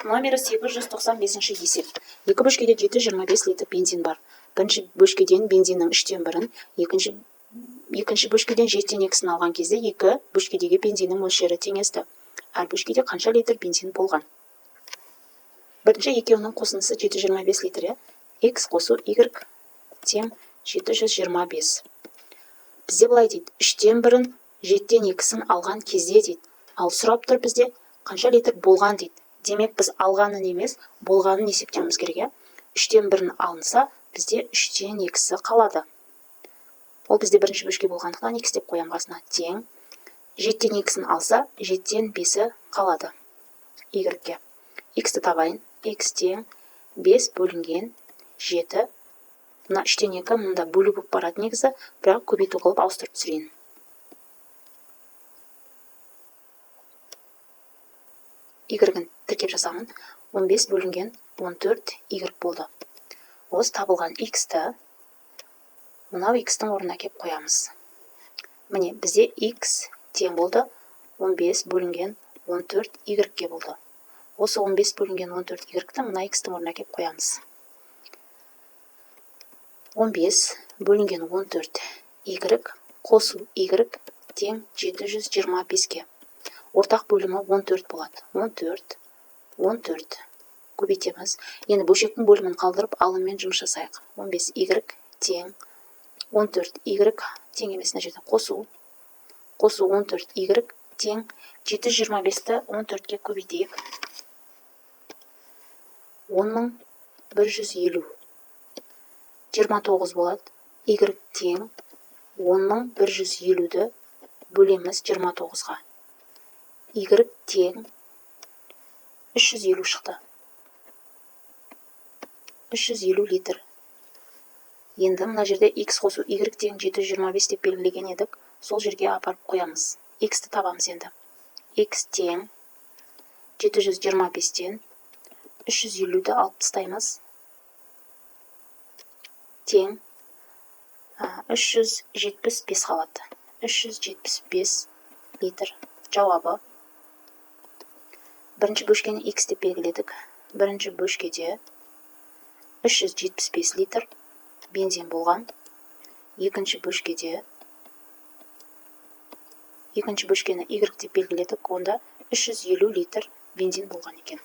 Номері 895 есеп. Екі бөшкеде 725 литр бензин бар. Бірінші бөшкеден бензиннің үштен бірін, екінші бөшкеден жетіден екісін алған кезде екі бөшкедегі бензиннің мөлшері теңесті. Әр бөшкеде қанша литр бензин болған? Бірінші екеуінің қосындысы 725 литр, иә? X қосу Y тең 725. Бізде былай дейді, үштен бірін, жетіден екісін алған кезде дейді. Ал сұрап тұр бізде қанша литр болған дейді. Демек, біз алғанын емес, болғанын есептеуіміз керек, иә? Үштен бірін алынса, бізде үштен екісі қалады. Ол бізде бірінші бөшке болғандықтан x деп қоямын қасына. Тең жетіден екісін алса, жетіден бесі қалады y-ге. X-ті табайын. X тең 5 бөлінген 7. Мына үштен екі мында бөлу болып барады негізі, бірақ көбейту қылып ауыстырып түсірейін. Y-ін тіркеп жасамын. 15 бөлінген 14 y болды. Осы табылған x-ті мынау x-тің орнына кеп қоямыз. Міне, бізде x тең болды 15 бөлінген 14 y-ге болды. Осы 15 бөлінген 14 y-ті мына x-тің орнына кеп қоямыз. 15 бөлінген 14 y қосу y тең 725-ке. Ортақ бөлімі 14 болады. 14, 14 көбейтеміз. Енді бөлшектің бөлімін қалдырып, алыммен жұмыс жасайық. 15 y тең 14 y тең емес мына жерде қосу. Қосу 14 y тең 725-ті 14-ке көбейтейік. 10 150. 29 болады. Y тең 10 150-ді бөлеміз 29-ға. Y тең 350 шықты. 350 литр. Енді мына жерде x қосу y тең 725 деп белгілеген едік. Сол жерге апарып қоямыз. X-ті табамыз енді. X тең 725-тен 350-ді алып тастаймыз. Тең 375 қалады. 375 литр жауабы. Бірінші бөшкені x деп белгіледік. Бірінші бөшкеде 375 литр бензин болған. Екінші бөшкеде, екінші бөшкені y деп белгіледік, онда 350 литр бензин болған екен.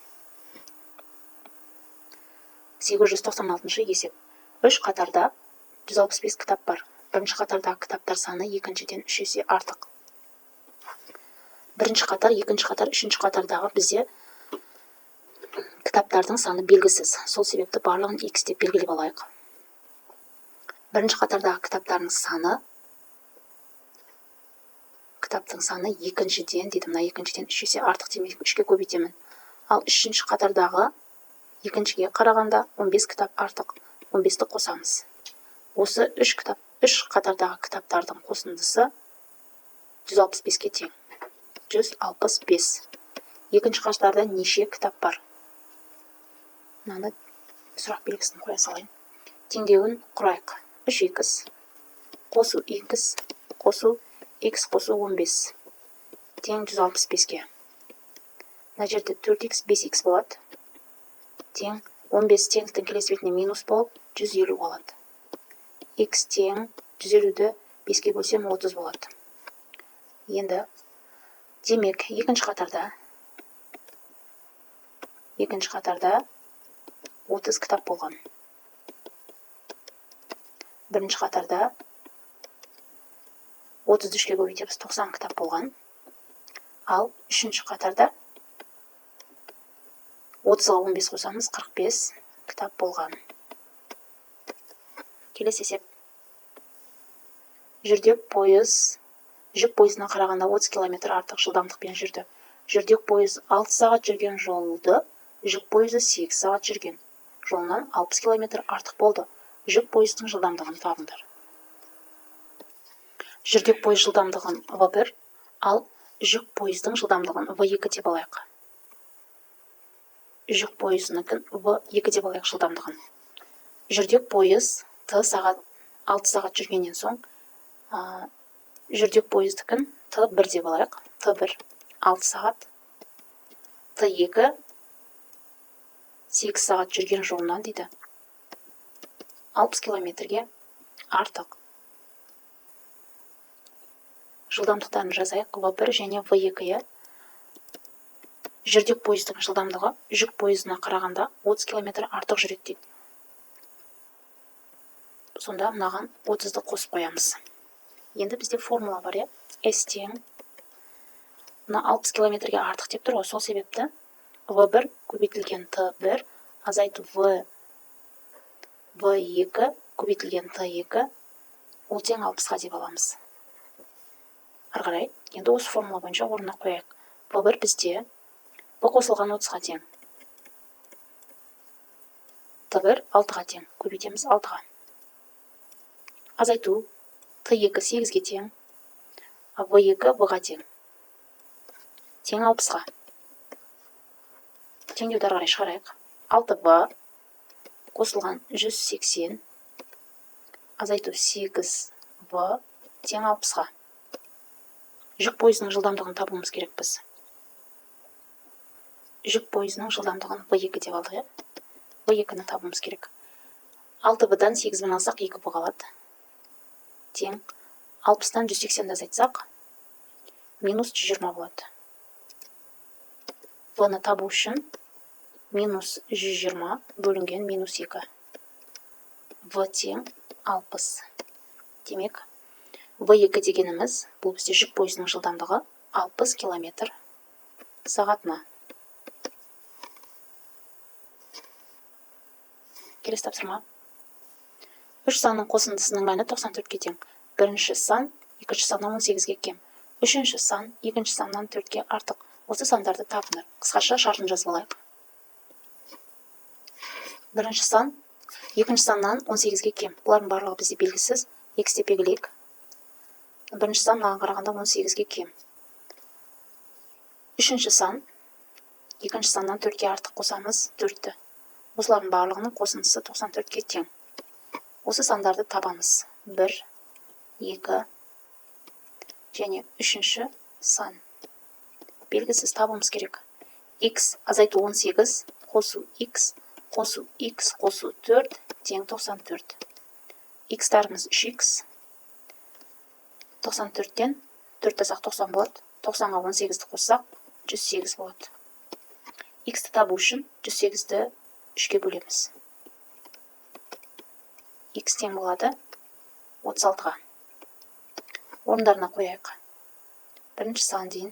896 есеп. Үш қатарда 165 кітап бар. Бірінші қатардағы кітаптар саны екіншіден 3 есе артық. Бірінші қатар, екінші қатар, үшінші қатардағы бізде кітаптардың саны белгісіз. Сол себепті барлығын x деп белгілеп алайық. Бірінші қатардағы кітаптардың саны, кітаптың саны екіншіден дейді, мына екіншіден 3 есе артық, демек 3-ке көбейтемін. Ал үшінші қатардағы екіншіге қарағанда 15 кітап артық, 15-ті қосамыз. Осы үш кітап, үш қатардағы кітаптардың қосындысы 165-ке тең. 165. Екінші қатарда неше кітап бар? Мынаны сұрақ белгісін қоя салайын. Теңдеуін құрайық. 3x қосу x қосу x қосу 15 тең 165-ке. Мына жерде 4x 5x болады. Тең 15 теңдіктің келесі бетіне минус болып 150 қалады. X тең 150-ді 5-ке бөлсем 30 болады. Енді демек екінші қатарда 30 кітап болған. Бірінші қатарда 33-ке көбейтеміз, 90 кітап болған. Ал үшінші қатарда 30-ға 15 қосамыз, 45 кітап болған. Келесі есеп. Жүрдек пойыз жүк пойызына қарағанда 30 километр артық жылдамдықпен жүрді. Жүрдек пойыз 6 сағат жүрген жолды жүк пойызы 8 сағат жүрген жолынан 60 километр артық болды. Жүк пойыздың жылдамдығын табыңдар. Жүрдек пойыз жылдамдығын V1, ал жүк пойыздың жылдамдығын V2 деп алайық. Жүк пойызыныкін V2 деп алайық жылдамдығын. Жүрдек пойыз Т сағат 6 сағат жүргеннен соң, жүрдек пойыздікін Т1 деп алайық. Т1 6 сағат, Т2 8 сағат жүрген жолынан дейді 60 километрге артық. Жылдамдықтарын жазайық. В1 және В2. Жүрдек пойыздың жылдамдығы жүк пойызына қарағанда 30 километр артық жүреді дейді. Сонда мынаған 30-ды қосып қоямыз. Енді бізде формула бар, С тең мына 60 километрге артық деп тұр ғой, сол себепті В1 көбейтілген Т1 азайту В2 көбейтілген Т2 ол тең 60-ға деп аламыз. Ары қарай енді осы формула бойынша орнына қояйық. В1 бізде В қосылған 30-ға тең. Т1 6-ға тең, көбейтеміз 6-ға. Азайту Т2 8-ге тең, В2 В-ға тең. Тең 60-ға. Теңдеуді ары қарай шығарайық. 6В қосылған 180 азайту 8В тең 60-ға. Жүк пойызының жылдамдығын табуымыз керек біз. Жүк пойызының жылдамдығын В2 деп алдық, В2-ні табуымыз керек. 6В-дан 8-ні алсақ, 2В қалады. Тең 60-тан 180-ді азайтсақ, минус 120 болады. В-ны табу үшін минус 120 бөлінген минус 2. В тең 60. Демек, В2 дегеніміз, бұл бізде жүк пойызының жылдамдығы 60 километр сағатына. Келесі тапсырма. 3 санның қосындысының мәні 94-ке тең. Бірінші сан екінші саннан 18-ге кем. Үшінші сан екінші саннан 4-ке артық. Осы сандарды табыңдар. Қысқаша шартын жазып алайық. Бірінші сан екінші саннан 18-ге кем. Бұлардың барлығы бізде белгісіз. X деп белгілейік. Бірінші сан мынаған қарағанда 18-ге кем. Үшінші сан екінші саннан 4-ке артық, қосамыз 4-ті. Осылардың барлығының қосындысы 94-ке тең. Осы сандарды табамыз. 1, 2 және үшінші сан. Белгісіз табуымыз керек. X азайту 18 қосу X қосу X қосу 4 тең 94. X-тарымыз 3X. 94-тен 4 алсақ 90 болады. 90-ға 18-ді қоссақ 108 болады. X-ті табу үшін 108-ді 3-ке бөлеміз. X тең болады 36-ға. Орындарына қояйық. Бірінші сан дейін.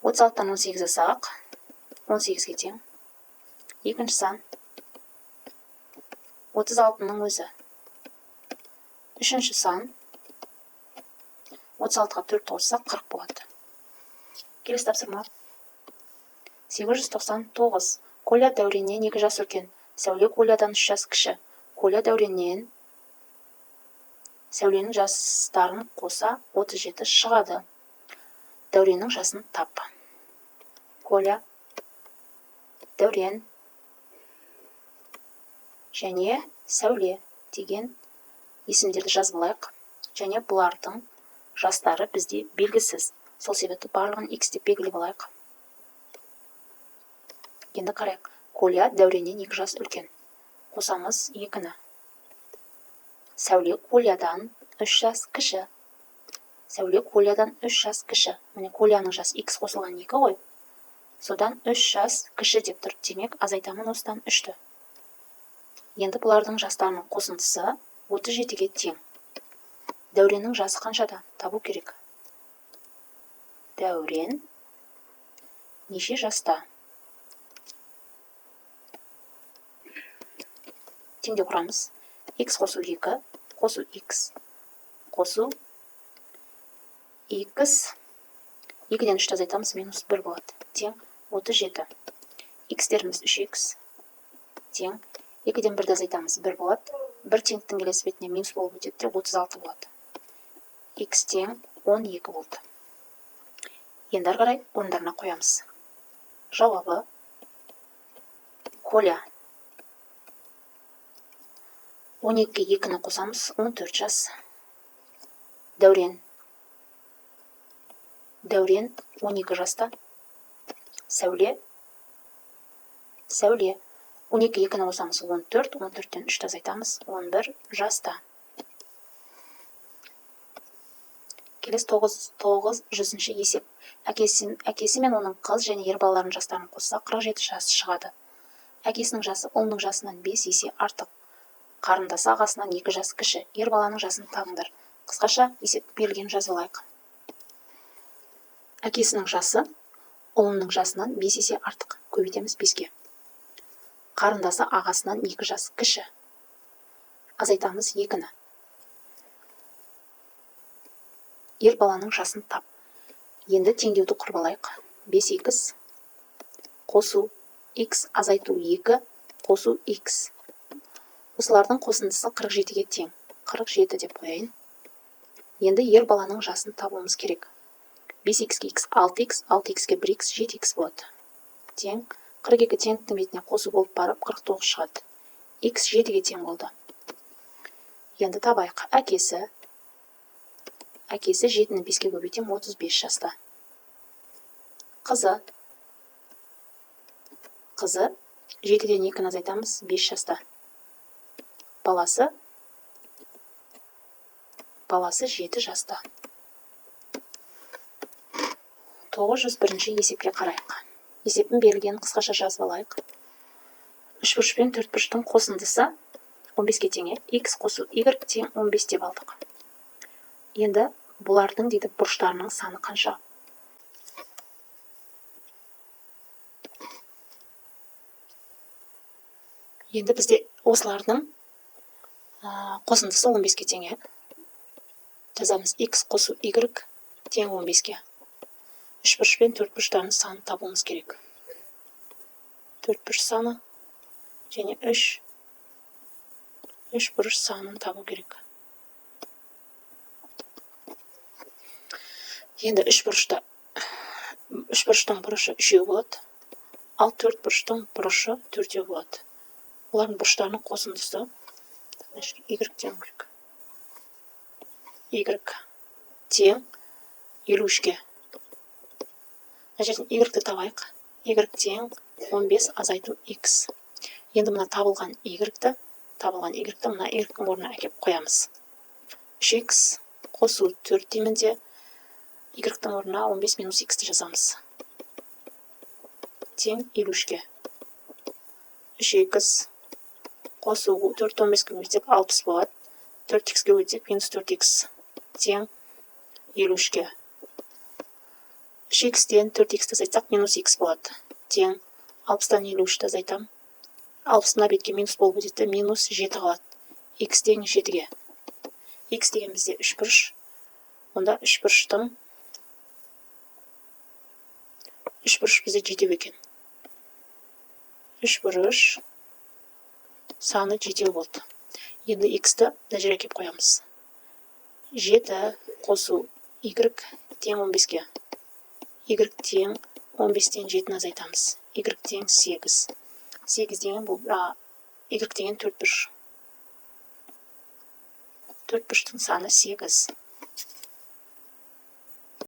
36-тан 18 алсақ, 18-ге тең. Екінші сан 36-ның өзі. Үшінші сан 36-ға 4 қоссақ 40 болады. Келесі тапсырма. 899. Коля Дәуреннен 2 жас үлкен. Сәуле Колядан 3 жас кіші. Коля Дәуреннен Сәуленің жастарын қоса 37 шығады. Дәуреннің жасын тап. Коля, Дәурен және Сәуле деген есімдерді жазып алайық. Және бұлардың жастары бізде белгісіз. Сол себепті барлығын X деп белгілеп алайық. Енді қарайық. Коля Дәуреннен 2 жас үлкен. Қосамыз 2-ні. Сәуле Колядан 3 жас кіші. Сәуле Колядан 3 жас кіші. Міне Коляның жасы X қосылған 2 ғой. Содан 3 жас кіші деп тұр. Демек, азайтамын осыдан 3-ті. Енді бұлардың жастарының қосындысы 37-ге тең. Дәуреннің жасы қаншада? Табу керек. Дәурен неше жаста? Теңдеу құрамыз. X қосу 2 қосу X қосу X 2-ден 3-ті азайтамыз, минус 1 болады. Тең 37. X-теріміз 3X тең 2-ден 1-ді азайтамыз, 1 болады. 1 теңдіктің келесі бетіне минус болып өтеді де 36 болады. X тең 12 болды. Енді ары қарай орындарына қоямыз. Жауабы Коля 12-ге 2-ні қосамыз, 14 жас. Дәурен. Дәурен 12 жаста. Сәуле. Сәуле. 12 2-ні қосамыз 14, 14-тен 3-ті азайтамыз 11 жаста. Келесі 900-ші есеп. Әкесі мен оның қыз және ер балаларының жастарын қосса 47 жас шығады. Әкесінің жасы ұлының жасынан 5 есе артық. Қарындасы ағасынан 2 жас кіші. Ер баланың жасын табыңдар. Қысқаша есеп берілген жазып алайық. Әкесінің жасы ұлының жасынан 5 есе артық. Көбейтеміз 5-ке. Қарындасы ағасынан 2 жас кіші. Азайтамыз 2-ні. Ер баланың жасын тап. Енді теңдеуді құрып алайық. 5х қосу х азайту 2 қосу х. Осылардың қосындысы 47-ге тең. 47 деп қояйын. Енді ер баланың жасын табуымыз керек. 5х-ке х 6х, 6х-ке 1х 7х болады. Тең 42 теңдіктің бетіне қосу болып барып 49 шығады. Х 7-ге тең болды. Енді табайық. Әкесі 7-ні 5-ке көбейтем 35 жаста. Қызы 7-ден 2-ні азайтамыз 5 жаста. Баласы 7 жаста. 901-ші есепке қарайық. Есептің берілгенін қысқаша жазып алайық. Үшбұрыш пен төртбұрыштың қосындысы 15-ке тең, х қосу y тең 15 деп алдық. Енді бұлардың дейді бұрыштарының саны қанша? Енді бізде осылардың қосындысы 15-ке тең. Жазамыз х қосу y тең 15-ке. Үшбұрыш пен төртбұрыштардың санын табуымыз керек. Төртбұрыш саны және үш бұрыш санын табу керек. Енді үшбұрыштың бұрышы 3 болады, ал төртбұрыштың бұрышы 4 болады. Олардың бұрыштарының қосындысы y тең керек. Y тең 53-ке. Мына жерден y-ті табайық. Y тең 15 азайту x. Енді мына табылған y-ті мына y-тің орнына әкеп қоямыз. 3x қосу 4 деймін де y-тің орнына 15 минус x-ті жазамыз. Тең 53-ке. 3x қосу 4 15-ке бөлсек 60 болады. 4x-ке бөлсек минус 4x тең 53-ке. 3x-тен 4x-ті азайтсақ минус x болады. Тең 60-тан 53-ті азайтам. 60 мына бетке минус болып өтеді, минус 7 қалады. X тең 7-ге. X деген бізде үшбұрыш. Онда үшбұрыш бізде 7 екен. Үшбұрыш саны 7 болды. Енді x-ті мына жерге әкеп қоямыз. 7 қосу y тең 15-ке. Y тең 15-тен 7-ні азайтамыз. Y тең 8. 8 деген бұл, y деген төртбұрыш. Төртбұрыштың саны 8.